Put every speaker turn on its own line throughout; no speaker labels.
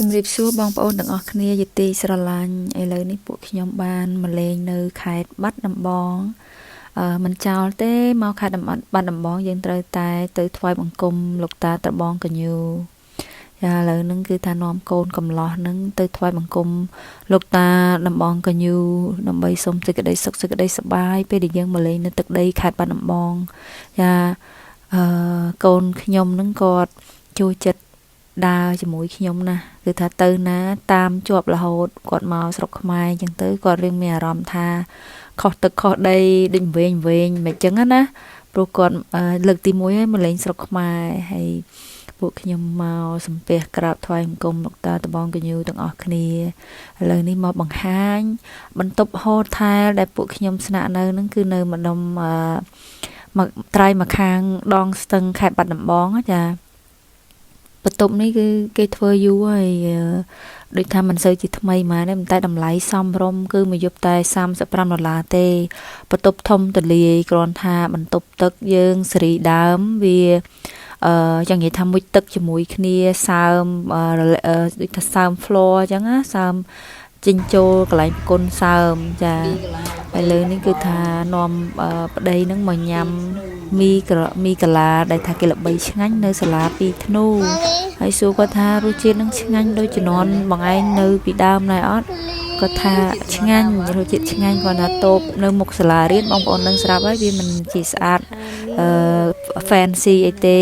ជំរាបសួរបងប្អូនទាំងអស់គ្នាជាទីស្រឡាញ់ឥឡូវនេះពួកខ្ញុំបានមកលេងនៅខេត្តបាត់ដំបងមិនចោលទេមកខេត្តបាត់ដំបងយើងត្រូវតែទៅថ្វាយបង្គំលោកតាត្របងកញូចាឥឡូវហ្នឹងគឺថានាំកូនកំឡោះហ្នឹងទៅថ្វាយបង្គំលោកតាដំបងកញូដើម្បីសុំសេចក្តីសុខសេចក្តីសប្បាយពេលដែលយើងមកលេងនៅទឹកដីខេត្តបាត់ដំបងចាអឺកូនខ្ញុំហ្នឹងគាត់ចូលចិត្តដើរជាមួយខ្ញុំណាគឺថាទៅណាតាមជាប់រហូតគាត់មកស្រុកខ្មែរអញ្ចឹងទៅគាត់រៀងមានអារម្មណ៍ថាខុសទឹកខុសដីដូចវែងវែងមិនអញ្ចឹងណាព្រោះគាត់លើកទី1ហើយមកលេងស្រុកខ្មែរហើយពួកខ្ញុំមកសំពះក្រាបថ្វាយបង្គំលោកតាត្បងកញូទាំងអស់គ្នាឥឡូវនេះមកបង្ហាញបន្ទប់ហូថែលដែលពួកខ្ញុំស្នាក់នៅនឹងគឺនៅម្ដុំមកត្រៃមកខាងដងស្ទឹងខេត្តបាត់ដំបងចាបន្ទប់នេះគឺគេធ្វើយូរហើយដូចថាមិនសូវជាថ្មីហ្មងទេតែតម្លៃសមរម្យគឺមួយយប់តែ35ដុល្លារទេបន្ទប់ធំទលាយគ្រាន់ថាបន្ទប់ទឹកយើងសេរីដើមវាអឺចង់និយាយថាមុជទឹកជាមួយគ្នាសើមដូចថាសើម floor អញ្ចឹងណាសើមចេញចូលកន្លែងប្រគុណសើមចាឥឡូវនេះគឺថានាំប្តីនឹងមកញ៉ាំមីមីកាឡាដែលថាគេល្បីឆ្ងាញ់នៅសាលាពីធ្នូហើយសួរគាត់ថារសជាតិនឹងឆ្ងាញ់ដូចជំនាន់បងឯងនៅពីដើមដែរអត់គាត់ថាឆ្ងាញ់រសជាតិឆ្ងាញ់គាត់ថាតូបនៅមុខសាលារៀនបងប្អូននឹងស្រាប់ហើយវាមិនជាស្អាតអឺ fancy អីទេ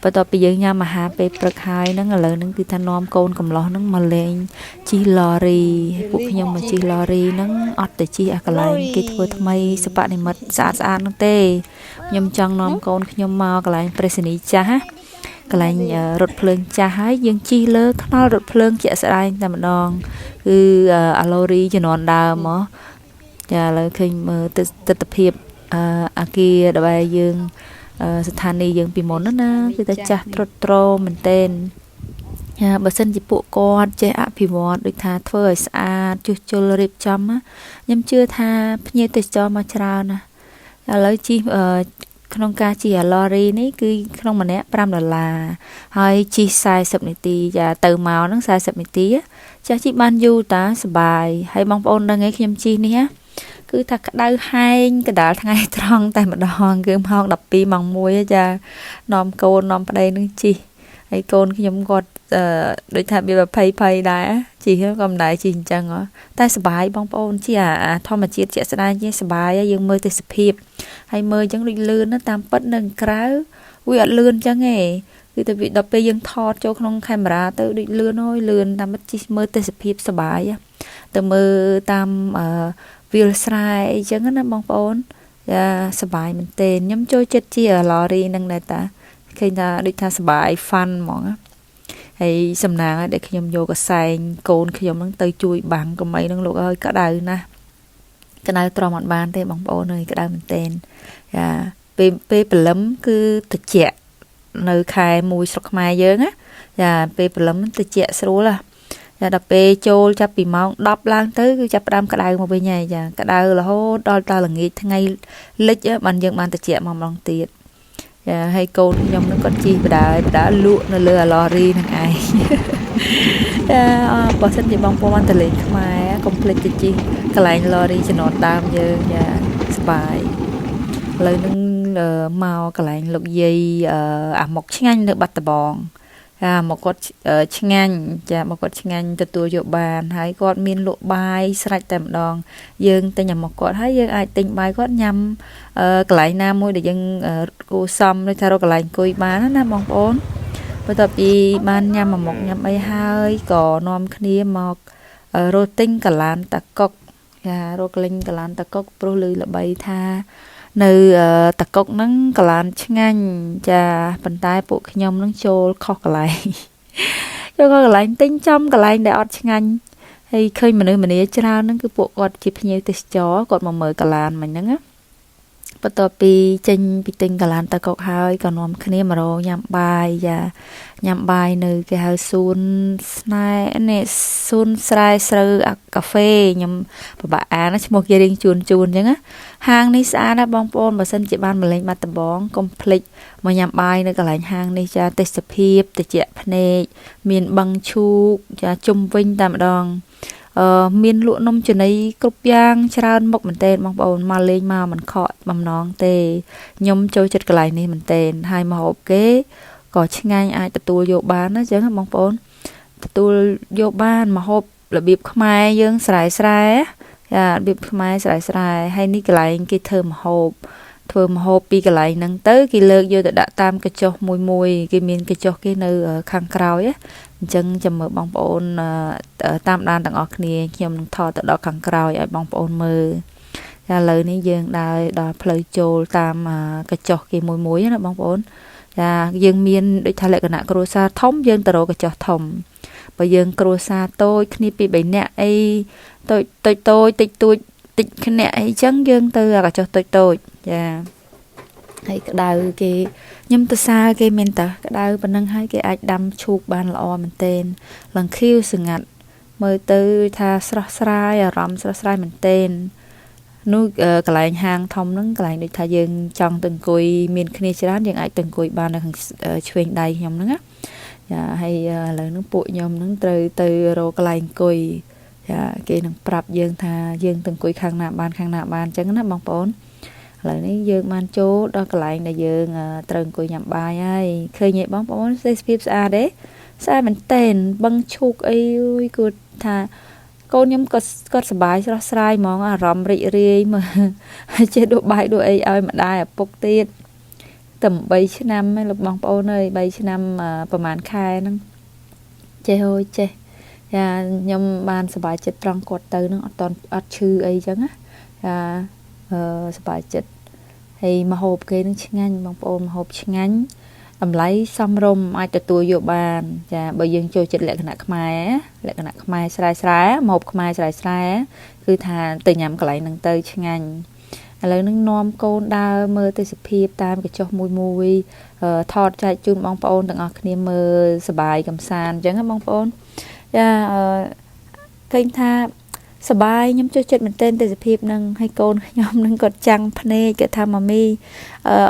បន្ទាប់ពីយើងញ៉ាំអាហារពេលព្រឹកហើយហ្នឹងឥឡូវហ្នឹងគឺថានាំកូនកំឡោះហ្នឹងមកលេងជិះឡរីពួកខ្ញុំមកជិះឡរីហ្នឹងអត់ទៅជិះអាកន្លែងគេធ្វើថ្មីសពនិមិត្តស្អាតស្អាតហ្នឹងទេខ្ញុំចង់នាំកូនខ្ញុំមកកន្លែងប្រេសនីចាស់កន្លែងរថភ្លើងចាស់ហើយយើងជិះលើថ្នល់រថភ្លើងជាក់ស្ដែងតែម្ដងគឺអាឡូរីជំនាន់ដើមហ៎ចាឥឡូវឃើញមើលទស្សនភាពអាគារដែលយើងស្ថានីយ៍យើងពីមុនណាគឺតែចាស់ត្រុតត្រោមមែនទែនបើសិនជាពួកគាត់ចេះអភិវឌ្ឍដូចថាធ្វើឲ្យស្អាតជួសជុលរៀបចំខ្ញុំជឿថាភ្ញៀវទេសចរមកច្រើនណាឥឡូវជិះក្នុងការជិះអាឡរីនេះគឺក្នុងម្នាក់5ដុល្លារហើយជិះ40នាទីចាទៅមកហ្នឹង40នាទីចាស់ជិះបានយូរតាសបាយហើយបងប្អូនដឹងឯងខ្ញុំជិះនេះណាគឺថាក្តៅហែងកដាលថ្ងៃត្រង់តែម្ដងគឺម៉ោង12ម៉ោង1ចានាំកូននាំប្តីនឹងជិះហើយកូនខ្ញុំគាត់ដូចថាវាភ័យភ័យដែរជិះក៏មិនដែរជិះអញ្ចឹងតែសបាយបងប្អូនជិះអាធម្មជាតិជាក់ស្ដែងជាសបាយយើងមើលទេសភាពហើយមើលអញ្ចឹងដូចលឿនណាតាមពិតនៅក្រៅវាអត់លឿនអញ្ចឹងទេគឺតែវាដល់ពេលយើងថតចូលក្នុងកាមេរ៉ាទៅដូចលឿនហើយលឿនតាមពិតជិះមើលទេសភាពសបាយទៅមើលតាមវាលស្រែអីចឹងណាបងប្អូនចាសបាយមែនទែនខ្ញុំចូលចិត្តជាឡរីនឹងដែរតាឃើញថាដូចថាសបាយ fun ហ្មងហើយសំណាងឲ្យដែលខ្ញុំយកកសែងកូនខ្ញុំនឹងទៅជួយបាំងកុំអីនឹងលោកអើយក្តៅណាស់ក្តៅទ្រាំអត់បានទេបងប្អូនអើយក្តៅមែនទែនចាពេលពេលព្រលឹមគឺត្រជាក់នៅខែមួយស្រុកខ្មែរយើងណាចាពេលព្រលឹមត្រជាក់ស្រួលណាចាដល់ពេលចូលចាប់ពីម៉ោង10ឡើងទៅគឺចាប់ផ្ដើមក្តៅមកវិញហើយចាក្តៅរហូតដល់ដល់ល្ងាចថ្ងៃលិចបានយើងបានត្រជាក់មកម្ដងទៀតចាហើយកូនខ្ញុំនឹងគាត់ជិះបដាបដាលក់នៅលើអាឡរីនឹងឯងចាបើសិនជាបងប្អូនបានទៅលេងខ្មែរកុំភ្លេចទៅជិះកន្លែងឡរីជំនាន់ដើមយើងចាសប្បាយឥឡូវនឹងមកកន្លែងលោកយាយអាម៉ុកឆ្ងាញ់នៅបាត់ដំបងចាមកគាត់ឆ្ងាញ់ចាមកគាត់ឆ្ងាញ់ទទួលយកបានហើយគាត់មានលក់បាយស្រេចតែម្ដងយើងទិញអាមកគាត់ហើយយើងអាចទិញបាយគាត់ញ៉ាំកន្លែងណាមួយដែលយើងគួសមដូចថារកកន្លែងអង្គុយបានណាបងប្អូនបន្ទាប់ពីបានញ៉ាំអាម៉ុកញ៉ាំអីហើយក៏នាំគ្នាមករកទិញកាឡានតាកុកចារកលេងកាឡានតាកុកព្រោះឮល្បីថានៅតាកុកហ្នឹងកាឡានឆ្ងាញ់ចាប៉ុន្តែពួកខ្ញុំនឹងចូលខុសកន្លែងចូលខុសកន្លែងទិញចំកន្លែងដែលអត់ឆ្ងាញ់ហើយឃើញមនុស្សម្នាច្រើនហ្នឹងគឺពួកគាត់ជាភ្ញៀវទេសចរគាត់មកមើលកាឡានមិញហ្នឹងណា បន្ទាប់ពីចេញពីទិញកាឡានតកុកហើយក៏នាំគ្នាមករកញ៉ាំបាយចាញ៉ាំបាយនៅគេហៅសួនស្នេហ៍នេះសួនស្រែស្រូវកាហ្វេខ្ញុំពិបាកអានឈ្មោះគេរៀងជួនជួនអញ្ចឹងណាហាងនេះស្អាតណាស់បងប្អូនបើសិនជាបានមកលេងបាត់ដំបងកុំភ្លេចមកញ៉ាំបាយនៅកន្លែងហាងនេះចាទេសភាពតិចភ្នែកមានបឹងឈូកចាជុំវិញតែម្ដងមានលក់នំចំណីគ្រប់យ៉ាងច្រើនមុខមែនទែនបងប្អូនមកលេងមកមិនខកបំណងទេខ្ញុំចូលចិត្តកន្លែងនេះមែនទែនហើយម្ហូបគេក៏ឆ្ងាញ់អាចទទួលយកបានណាចឹងបងប្អូនទទួលយកបានម្ហូបរបៀបខ្មែរយើងស្រែស្រែចារបៀបខ្មែរស្រែស្រែហើយនេះកន្លែងគេធ្វើម្ហូបធ្វើម្ហូបពីកន្លែងហ្នឹងទៅគេលើកយកទៅដាក់តាមកញ្ចុះមួយមួយគេមានកញ្ចុះគេនៅខាងក្រោយណាអញ្ចឹងចាំមើលបងប្អូនតាមដានទាំងអស់គ្នាខ្ញុំនឹងថតទៅដល់ខាងក្រោយឲ្យបងប្អូនមើលចាឥឡូវនេះយើងដើរដល់ផ្លូវចូលតាមកញ្ចុះគេមួយមួយណាបងប្អូនចាយើងមានដូចថាលក្ខណៈគ្រួសារធំយើងទៅរកកញ្ចុះធំបើយើងគ្រួសារតូចគ្នាពី3នាក់អីតូចតូចតូចតិចតួចតិចគ្នាអីចឹងយើងទៅកញ្ចុះតូចតូចចាហើយក្តៅគេខ្ញុំទៅសើគេមានតាក្តៅប៉ុណ្ណឹងហើយគេអាចដាំឈូកបានល្អមែនទែនឡើងខៀវស្ងាត់មើលទៅថាស្រស់ស្រាយអារម្មណ៍ស្រស់ស្រាយមែនទែននោះកន្លែងហាងធំហ្នឹងកន្លែងដូចថាយើងចង់ទៅអង្គុយមានគ្នាច្រើនយើងអាចទៅអង្គុយបាននៅខាងឆ្វេងដៃខ្ញុំហ្នឹងណាចាហើយឥឡូវហ្នឹងពួកខ្ញុំហ្នឹងត្រូវទៅរកកន្លែងអង្គុយចាគេនឹងប្រាប់យើងថាយើងទៅអង្គុយខាងណាបានខាងណាបានអញ្ចឹងណាបងប្អូនឥឡូវនេះយើងបានចូលដល់កន្លែងដែលយើងត្រូវអង្គុយញ៉ាំបាយហើយឃើញទេបងប្អូនទេសភាពស្អាតទេស្អាតមែនទែនបឹងឈូកអីអុយគួរថាកូនខ្ញុំក៏គាត់សប្បាយស្រស់ស្រាយហ្មងអារម្មណ៍រីករាយមើលចេះដួសបាយដួសអីឲ្យម្ដាយឪពុកទៀតតែ3ឆ្នាំឯងលោកបងប្អូនអើយ3ឆ្នាំប្រហែលខែហ្នឹងចេះហូយចេះចាខ្ញុំបានសប្បាយចិត្តត្រង់គាត់ទៅហ្នឹងអត់តអត់ឈឺអីចឹងណាចាសប្បាយចិត្តហើយម្ហូបគេនឹងឆ្ងាញ់បងប្អូនម្ហូបឆ្ងាញ់តម្លៃសមរម្យអាចទទួលយកបានចាបើយើងចូលចិត្តលក្ខណៈខ្មែរលក្ខណៈខ្មែរស្រែស្រែម្ហូបខ្មែរស្រែស្រែគឺថាទៅញ៉ាំកន្លែងហ្នឹងទៅឆ្ងាញ់ឥឡូវហ្នឹងនាំកូនដើរមើលទេសភាពតាមកញ្ចុះមួយមួយថតចែកជូនបងប្អូនទាំងអស់គ្នាមើលសប្បាយកំសាន្តអញ្ចឹងណាបងប្អូនចាឃើញថាសប្បាយខ្ញុំចូលចិត្តមែនទែនទេសភាពនឹងហើយកូនខ្ញុំនឹងគាត់ចាំងភ្នែកគាត់ថាម៉ាមី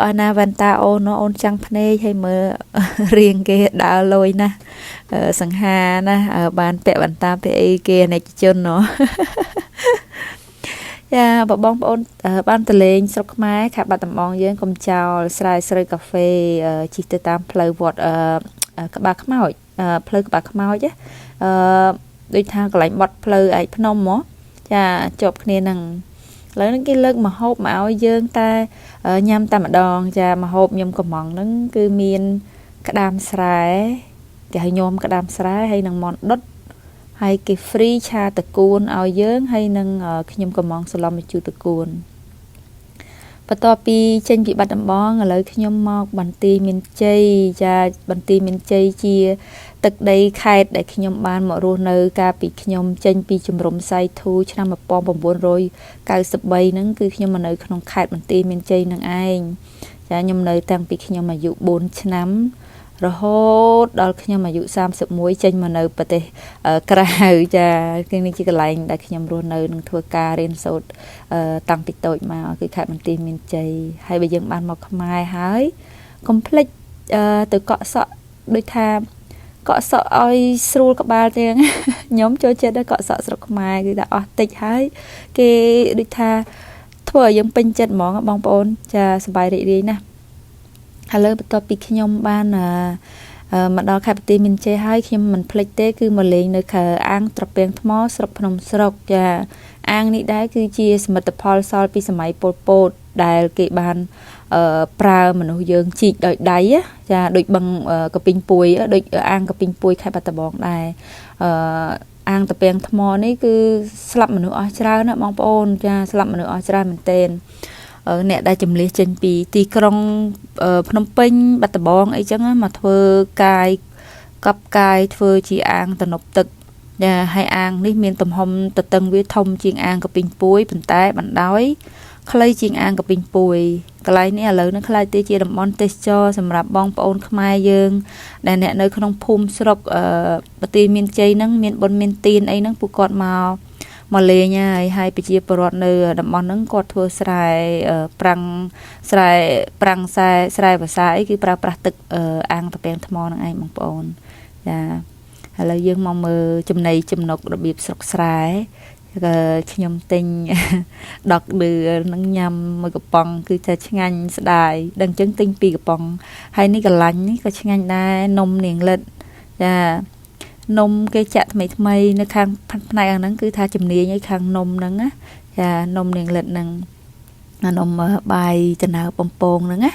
អណាវ៉ាន់តាអូនអូនចាំងភ្នែកហើយមើលរៀងគេដើរលយណាស់សង្ហាណាបានពាក់វ៉ាន់តាពាក់អីគេអាណិកជនណោះចាបើបងប្អូនបានទៅលេងស្រុកខ្មែរខេត្តបាត់ដំបងយើងកុំចោលស្រែស្រូវកាហ្វេជិះទៅតាមផ្លូវវត្តក្បាលខ្មោចផ្លូវក្បាលខ្មោចណាដូចថាកន្លែងបត់ផ្លូវឯកភ្នំហ៎ចាជាប់គ្នានឹងឥឡូវហ្នឹងគេលើកម្ហូបមកឲ្យយើងតែញ៉ាំតែម្ដងចាម្ហូបខ្ញុំកំងហ្នឹងគឺមានក្តាមស្រែគេឲ្យញោមក្តាមស្រែហើយនឹងមន់ដុតហើយគេ free ឆាតកួនឲ្យយើងហើយនឹងខ្ញុំកំងសឡំម្ជូរតកួនបន្ទាប់ពីចេញពីបាត់ដំបងឥឡូវខ្ញុំមកបន្ទាយមានជ័យចាបន្ទាយមានជ័យជាទឹកដីខេត្តដែលខ្ញុំបានមករស់នៅកាលពីខ្ញុំចេញពីជំរំសៃធូឆ្នាំ1993ហ្នឹងគឺខ្ញុំមកនៅក្នុងខេត្តបន្ទាយមានជ័យនឹងឯងចាខ្ញុំនៅតាំងពីខ្ញុំអាយុ4ឆ្នាំរហូតដល់ខ្ញុំអាយុ31ចេញមកនៅប្រទេសក្រៅចាគឺនេះជាកន្លែងដែលខ្ញុំរស់នៅនិងធ្វើការរៀនសូត្រតាំងពីតូចមកគឺខេត្តបន្ទាយមានជ័យហើយបើយើងបានមកខ្មែរហើយកុំភ្លេចទៅកក់សក់ដូចថាកក់សក់ឲ្យស្រួលក្បាលទាំងខ្ញុំចូលចិត្តដល់កក់សក់ស្រុកខ្មែរគឺថាអស់តិចហើយគេដូចថាធ្វើឲ្យយើងពេញចិត្តហ្មងបងប្អូនចាសប្បាយរីករាយណាស់ឥឡូវបន្ទាប់ពីខ្ញុំបានមកដល់ខេត្តបន្ទាយមានជ័យហើយខ្ញុំមិនភ្លេចទេគឺមកលេងនៅអាងត្រពាំងថ្មស្រុកភ្នំស្រុកចាអាងនេះដែរគឺជាសមិទ្ធផលសល់ពីសម័យប៉ុលពតដែលគេបានប្រើមនុស្សយើងជីកដោយដៃចាដូចបឹងកពីងពួយដូចអាងកពីងពួយខេត្តបាត់ដំបងដែរអាងត្រពាំងថ្មនេះគឺស្លាប់មនុស្សអស់ច្រើនណាបងប្អូនចាស្លាប់មនុស្សអស់ច្រើនមែនទែនអ្នកដែលជំលះចេញពីទីក្រុងភ្នំពេញបាត់ដំបងអីចឹងមកធ្វើកាយកប់កាយធ្វើជាអាងទំនប់ទឹកចាហើយអាងនេះមានទំហំទទឹងវាធំជាងអាងកពីងពួយប៉ុន្តែបណ្ដោយ ខ្លីជាងអាងកពីងពួយកន្លែងនេះឥឡូវនឹងក្លាយទៅជាតំបន់ទេសចរសម្រាប់បងប្អូនខ្មែរយើង ដែលអ្នកនៅក្នុងភូមិស្រុកអឺប្រទីមានជ័យហ្នឹងមានបុណ្យមានទានអីហ្នឹងពួកគាត់មកមកលេងហើយហើយប្រជាពលរដ្ឋនៅតំបន់ហ្នឹងគាត់ធ្វើស្រែប្រាំងស្រែប្រាំងស្រែស្រែវស្សាអីគឺប្រើប្រាស់ទឹកអាងត្រពាំងថ្មហ្នឹងឯងបងប្អូនចាឥឡូវយើងមកមើលចំណីចំណុករបៀបស្រុកស្រែខ្ញុំទិញដកឌឺនឹងញ៉ាំមួយកំប៉ុងគឺថាឆ្ងាញ់ស្ដាយដឹងចឹងទិញពីរកំប៉ុងហើយនេះកលាញ់នេះក៏ឆ្ងាញ់ដែរនំនាងលិតចានំគេចាក់ថ្មីថ្មីនៅខាងផ្នែកហ្នឹងគឺថាជំនាញឯខាងនំហ្នឹងណាចានំនាងលិតហ្នឹងនំបាយតំណើបំពងហ្នឹងណា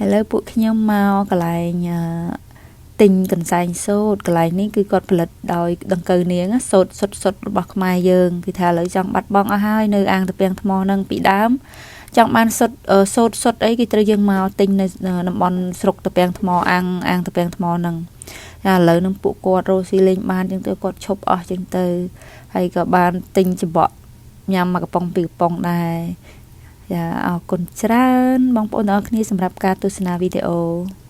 ឥឡូវពួកខ្ញុំមកកន្លែងទិញកន្សែងសូត្រកន្លែងនេះគឺគាត់ផលិតដោយដង្កូវនាងសូត្រសុទ្ធសុទ្ធរបស់ខ្មែរយើងគឺថាឥឡូវចង់បាត់បង់អស់ហើយនៅអាងត្រពាំងថ្មហ្នឹងពីដើមចង់បានសុទ្ធសូត្រសុទ្ធអីគេត្រូវយើងមកទិញនៅតំបន់ស្រុកត្រពាំងថ្មអាងអាងត្រពាំងថ្មហ្នឹងតែឥឡូវនឹងពួកគាត់រស់ស៊ីលេងបានចឹងទៅគាត់ឈប់អស់ចឹងទៅហើយក៏បានទិញច្បក់ញ៉ាំមួយកំប៉ុងពីរកំប៉ុងដែរចាអរគុណច្រើនបងប្អូនទាំងអស់គ្នាសម្រាប់ការទស្សនាវីដេអូ។